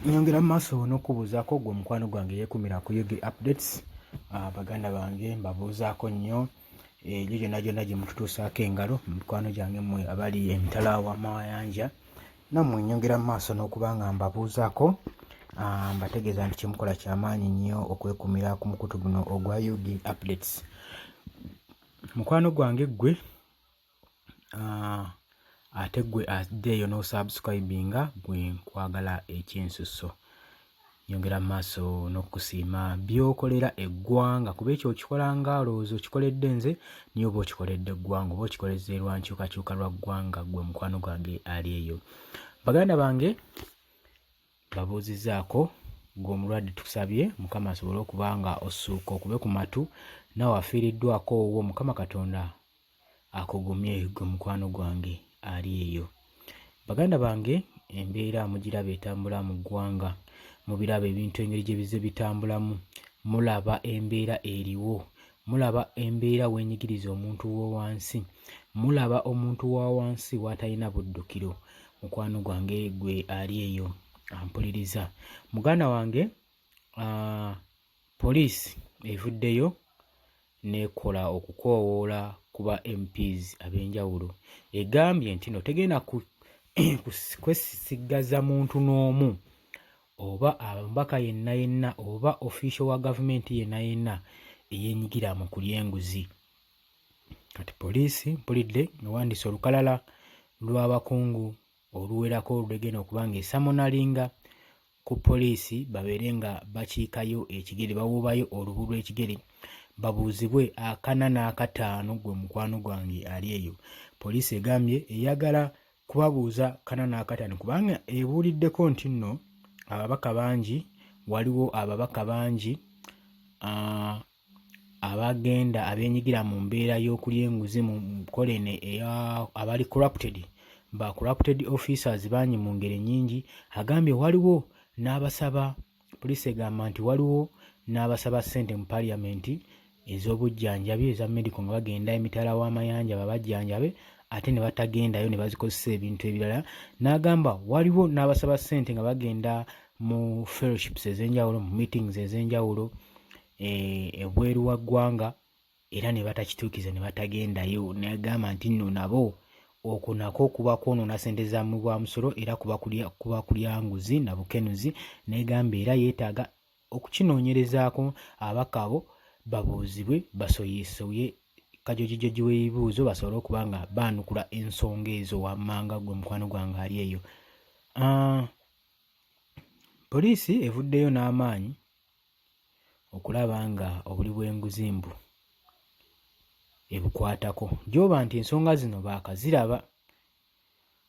Nyongera mu maaso n'okubuuzaako gwe omukwano gwange yeekumira ku UG Updates. Baganda bange mbabuuzaako nnyo egyo gyonna gyonna gye mututuusaako engalo, mikwano gyange mmwe abali emitala w'amayanja, nammwe nyongera mu maaso n'okuba nga mbabuuzaako. Mbategeeza nti kyemukola kyamaanyi nnyo okwekumira ku mukutu guno ogwa UG Updates. Mukwano gwange ggwe ate ggwe adde eyo n'osubscribinga, gwe nkwagala ekyensusso. Nyongera mu maaso n'okukusiima by'okolera eggwanga, kuba ekyo okikola nga olowooza okikoledde nze, naye oba okikoledde eggwanga, oba okikolezza lwa nkyukakyuka lwa ggwanga. Ggwe mukwano gwange ali eyo, baganda bange babuuzizzaako. Ggwe omulwadde, tukusabye Mukama asobole okuba nga ossuuka okube ku matu, naawe afiiriddwako owuwo, Mukama Katonda akugumye. Ggwe mukwano gwange ali eyo, baganda bange, embeera mugiraba etambula mu ggwanga, mubiraba ebintu engeri gye bizze bitambulamu, mulaba embeera eriwo, mulaba embeera weenyigiriza omuntu w'owansi, mulaba omuntu wa wansi w'atalina buddukiro. Mukwano gwange gwe ali eyo ampuliriza, muganda wange, poliisi evuddeyo n'ekola okukoowoola ku ba MPs ab'enjawulo. Egambye nti no tegenda kwesigaza muntu n'omu oba omubaka yenna yenna oba official wa gavumenti yenna yenna eyeenyigira mu kulya enguzi. Kati poliisi mpulidde ewandiise olukalala lw'abakungu oluwerako olugenda okuba nga esummoninga ku poliisi babeere nga bakiikayo ekigere, bawuubayo olubu lw'ekigere, babuuzibwe akana n'akataano. Gwe mukwano gwange ali eyo, poliisi egambye eyagala kubabuuza 45, kubanga ebuuliddeko nti nno ababaka bangi, waliwo ababaka bangi abagenda abeenyigira mu mbeera y'okulya enguzi mu nkola eno abali corrupted, ba corrupted officers bangi mu ngeri nnyingi. Agambye waliwo n'abasaba, poliisi egamba nti waliwo n'abasaba ssente mu parliament ez'obujjanjabi, eza medical, nga bagenda emitala w'amayanja babajjanjabe, ate ne batagendayo ne bazikozesa ebintu ebirala. N'agamba waliwo n'abasaba ssente nga bagenda mu fellowships ez'enjawulo, mu meetings ez'enjawulo ebweru wa ggwanga, era ne batakituukiza ne batagendayo. N'agamba nti nno nabo okwo nakwo kuba kwonoona ssente za bwa musolo, era kuba kulya nguzi na bukenuzi. N'egamba era yeetaaga okukinoonyerezaako, ababaka abo babuuzibwe, basoyesoye kajojijoji w'ebibuuzo, basobole okuba nga baanukula ensonga ezo wammanga. Gwe mukwano gwange ali eyo, poliisi evuddeyo n'amaanyi okulaba nga obuli bw'enguzi mbu ebukwatako, gy'oba nti ensonga zino baakaziraba.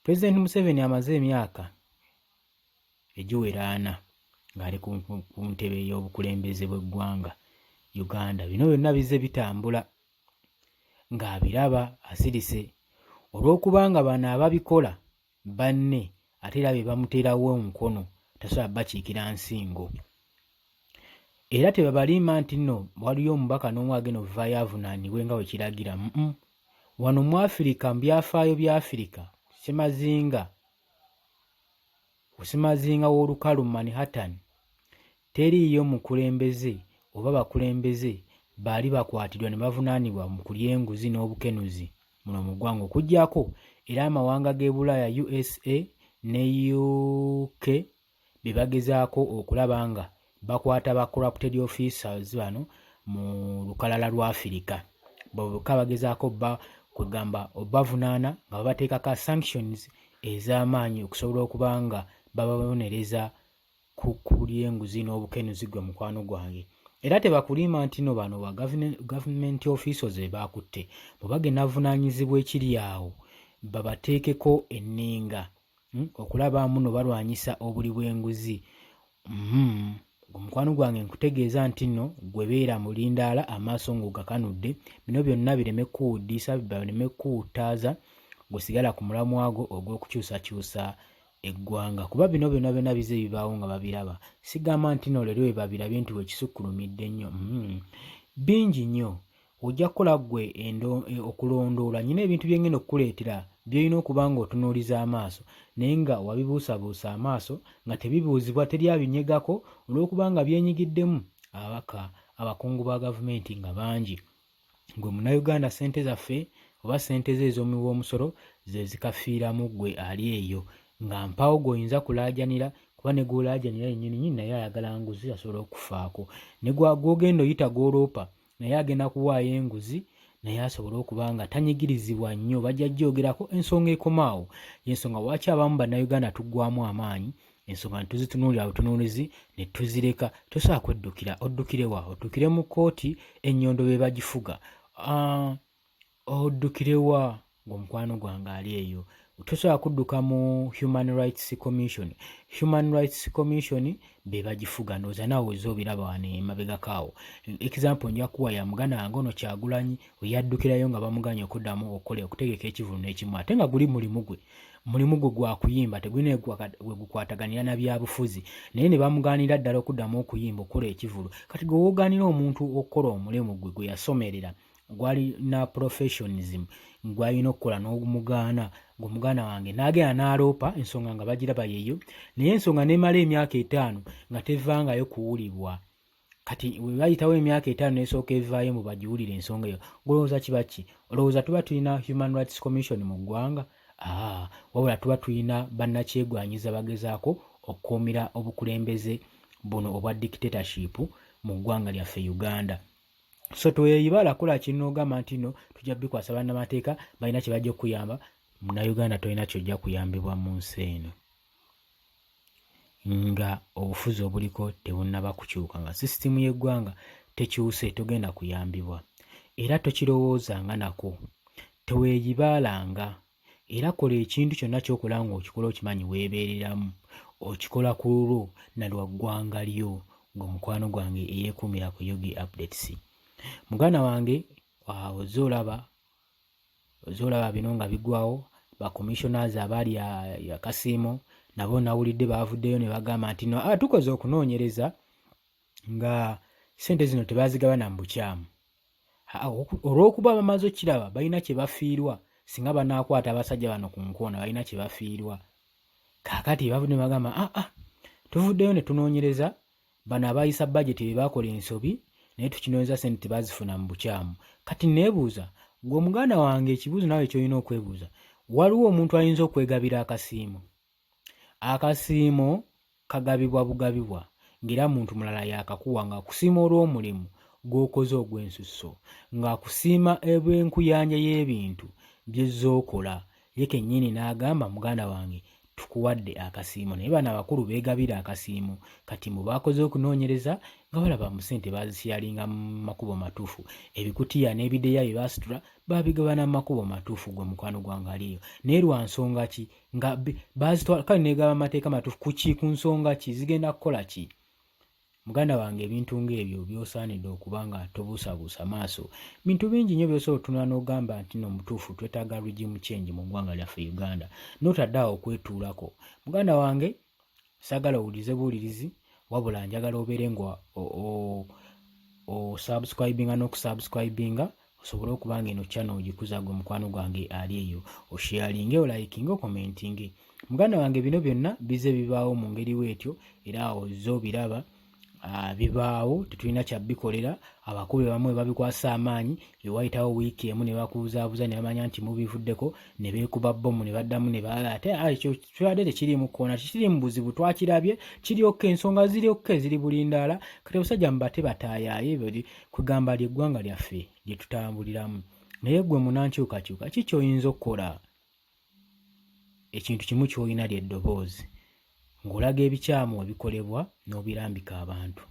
Pulezidenti Museveni amaze emyaka egiwera 40 ng'ali ku ntebe y'obukulembeze bw'eggwanga Uganda. Bino byonna bizze bitambula ng'abiraba, asirise olw'okubanga bano ababikola banne ate era be bamuteerawo omukono, tasobola bakiikira nsingo. Era tebabalimba nti nno waliyo omubaka n'omu agenda okuvaayo avunaanibwe nga bwe kiragira. Wano mu Afirika, mu byafaayo bya Afirika, Ssemazinga, ku ssemazinga w'olukalu Manhattan, teriiyo mukulembeze oba bakulembeze baali bakwatiddwa ne bavunaanibwa mu kulya enguzi n'obukenuzi muno mu ggwanga, okuggyako era amawanga g'e Bulaaya, USA ne UK, be bagezaako okulaba nga bakwata ba corrupted officers bano mu lukalala lwa Afirika. Bokka bagezaako ba kwegamba obavunaana nga babateekako sanctions ez'amaanyi okusobola okuba nga bababonereza ku kulya enguzi n'obukenuzi. Gwe mukwano gwange, era tebakulimba nti no bano ba government officials be bakutte bwe bagenda vunaanyizibwa ekiri awo, babateekeko enninga okulaba muno balwanyisa obuli bw'enguzi. Omukwano gwange, nkutegeeza nti nno gwe beera mulindaala, amaaso ng'ogakanudde, bino byonna bireme kukuwuddiisa, bireme kukuwuttaaza. Gwesigala ku mulamwa gwo ogw'okukyusakyusa eggwanga, kuba bino byonna byonna bize bibaawo nga babiraba. Sigamba nti nno leero bwe babirabye nti wekisukkulumidde nnyo. Bingi nnyo ojja kukola ggwe okulondoola. Nyina ebintu byengenda okukuleetera byolina okuba nga otunuuliza amaaso. naye nga wabibuusabuusa amaaso nga tebibuuzibwa teri abinyegako olw'okuba nga byenyigiddemu ababaka abakungu ba gavumenti nga bangi. Gwe Munnayuganda ssente zaffe oba ssente zo ez'omuwi w'omusolo ze zikafiiramu ggwe ali eyo nga mpaawo gw'oyinza kulaajanira kuba ne gw'olaajanira yennyini nnyini naye ayagala nguzi asobola okukufaako ne gw'ogenda oyita gw'oloopa naye agenda kuwaayo enguzi naye asobole okuba nga tanyigirizibwa nnyo bajja gyogerako ensonga ekomaawo yensonga lwaki abamu bannayuganda tuggwamu amaanyi ensonga netuzitunuulira butunuulizi ne tuzireka tosobola kweddukira oddukire wa oddukire mu kkooti ennyondo be bagifuga ah, oddukire wa ng'omukwano gwange ali eyo tosobola kudduka mu human rights commission human rights commission be bagifuga ndowooza naawe ozze obiraba wano emabegako awo example nja kuwa ya muganda wange ono kyagulanyi weyaddukirayo nga bamuganye okuddamu okukola okutegeka ekivulu n'ekimu ate nga guli mulimu gwe mulimu gwe gwa kuyimba tegulina wegukwataganira na byabufuzi naye ne bamugaanira ddala okuddamu okuyimba okukola ekivulu kati gwe wogaanira omuntu okukola omulimu gwe gwe yasomerera gwalina professionism gwalina okukola n'omugaana ng'omuganda wange n'agenda n'aloopa ensonga nga bagiraba yeyo naye ensonga n'emala emyaka etaano nga tevangayo kuwulibwa kati wewayitawo emyaka etaano nesooka evaayo mbu bagiwulire ensonga eyo golowooza kiba ki olowooza tuba tulina human rights commission mu ggwanga aa wabula tuba tulina bannakyegwanyiza bagezaako okukuumira obukulembeze buno obwa dictatorship mu ggwanga lyaffe uganda so tweyibala kola kinogamba nti no tujja bikwasa bannamateeka balina kye bajja okukuyamba munauganda tolina kyojja kuyambibwa mu nsi eno nga obufuzi obuliko tebunnaba kukyuka nga sisitimu y'eggwanga tekyuse togenda kuyambibwa era tokirowoozanga nako teweeyibaalanga era kola ekintu kyonna kyokola ng'okikola okimanyi weebeereramu okikola ku lulwo na lwa ggwanga lyo ng'omukwano gwange eyeekuumira ku Yogi Updates muganda wange ozze olaba ozze olaba bino nga bigwawo ba commissioners abaali akasiimo nabo nawulidde baavuddeyo ne bagamba nti no ah, tukoze okunoonyereza nga sente zino tebazigabana mu bukyamu olw'okuba bamaze okukiraba balina kye bafiirwa singa banaakwata abasajja bano ku nkoona balina kye bafiirwa kaakati bavudde ne bagamba aa ah, ah, tuvuddeyo ne tunoonyereza bano abayisa bajeti be baakola ensobi naye tukinoonyeza sente tebazifuna mu bukyamu kati neebuuza gwe omuganda wange ekibuuzo naawe kyolina okwebuuza waliwo omuntu ayinza okwegabira akasiimo Akasiimo kagabibwa bugabibwa ng'era muntu mulala y'akakuwa ng'akusiima olw'omulimu gw'okoze ogw'ensusso, ng'akusiima olw'enkuyanja y'ebintu by'ozze okola ye kennyini n'agamba muganda wange tukuwadde akasiimo naye bano abakulu beegabira akasiimo kati mbu baakoze okunoonyereza nga balaba mu ssente baazisyalinga mu makubo matuufu ebikutiya n'ebideya bye baasitula baabigabana mu makubo matuufu gwe mukwano gwange aliyo naye lwa nsonga ki nga bazitwala kale negaba amateeka matuufu kuki ku nsonga ki zigenda kukola ki muganda wange ebintu ng'ebyo byosaanidde okuba nga tobuusabuusa maaso bintu bingi nnyo byosobola otunula n'ogamba nti no mutuufu twetaaga regime change mu ggwanga lyaffe uganda notadde awo okwetuulako muganda wange sagala owulirize buwulirizi wabula njagala obeere nga osubscribinga n'okusubscribinga osobole okuba nga eno channel ogikuza gwe mukwano gwange ali eyo osharinge olikinge okomentinge muganda wange bino byonna bize bibaawo mu ngeri weetyo era awo zo biraba ah, bibaawo tetulina kyabikolera abakubi bamu babikwasa amaanyi ewayitawo wiiki emu ne bakubuzabuza ne bamanya nti mubivuddeko ne beekuba bbomu ne baddamu ne ate ah, ekyo kibadde tekiriimu kkoona tekiriimu buzibu twakirabye kiri okka ensonga ziri okka eziri bulindaala kati abasajja mubate batayaaye kwegamba lye ggwanga lyaffe lye tutambuliramu naye gwe munankyukakyuka ki kyoyinza okukola ekintu kimu kyolina lye ddoboozi ng'olaga ebikyamu ebikolebwa n'obirambika abantu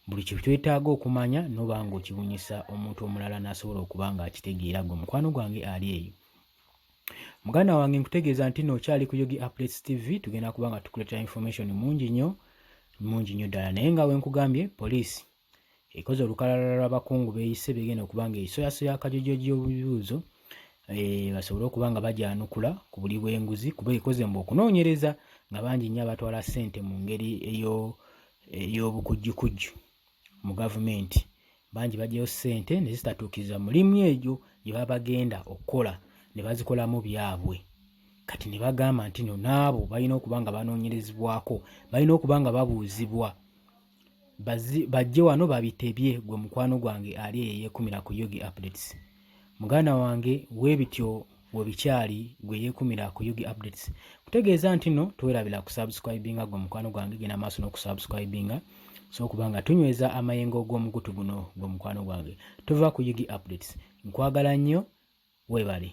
buli kye twetaaga okumanya noba ng'okibunyisa omuntu omulala n'asobola okuba ng'akitegeera gwe mukwano gwange ali eyo muganda wange nkutegeeza nti no okyali ku Yogi Updates TV tugenda kuba nga tukuleetera information mungi nnyo mungi nnyo ddala naye nga wenkugambye poliisi ekoze olukalala lw'abakungu beeyise begenda okuba nga esoyasoya akajojojo ebibuuzo eh, basobole okuba nga bagyanukula ku buli bw'enguzi kuba ekoze mbu okunoonyereza nga bangi nnyo abatwala ssente mu ngeri ey'obukujjukujju mu gavumenti bangi bagyayo ssente ne zitatuukiriza mulimu egyo gye baba bagenda okukola ne bazikolamu byabwe. Kati ne bagamba nti no n'abo balina okuba nga banoonyerezebwako, balina okuba nga babuuzibwa, bajje wano babitebye. Gwe mukwano gwange ali eyo yeekumira ku Yugi Updates, muganda wange, weebityo webikyali. Gwe yeekumira ku Yugi Updates, kutegeeza nti no towerabira kusubscribinga. Gwe mukwano gwange, genda maaso n'okusubscribinga, so okuba nga tunyweza amayengo g'omukutu guno. Gwe mukwano gwange, tuva ku Yugi Updates, nkwagala nnyo, weebale.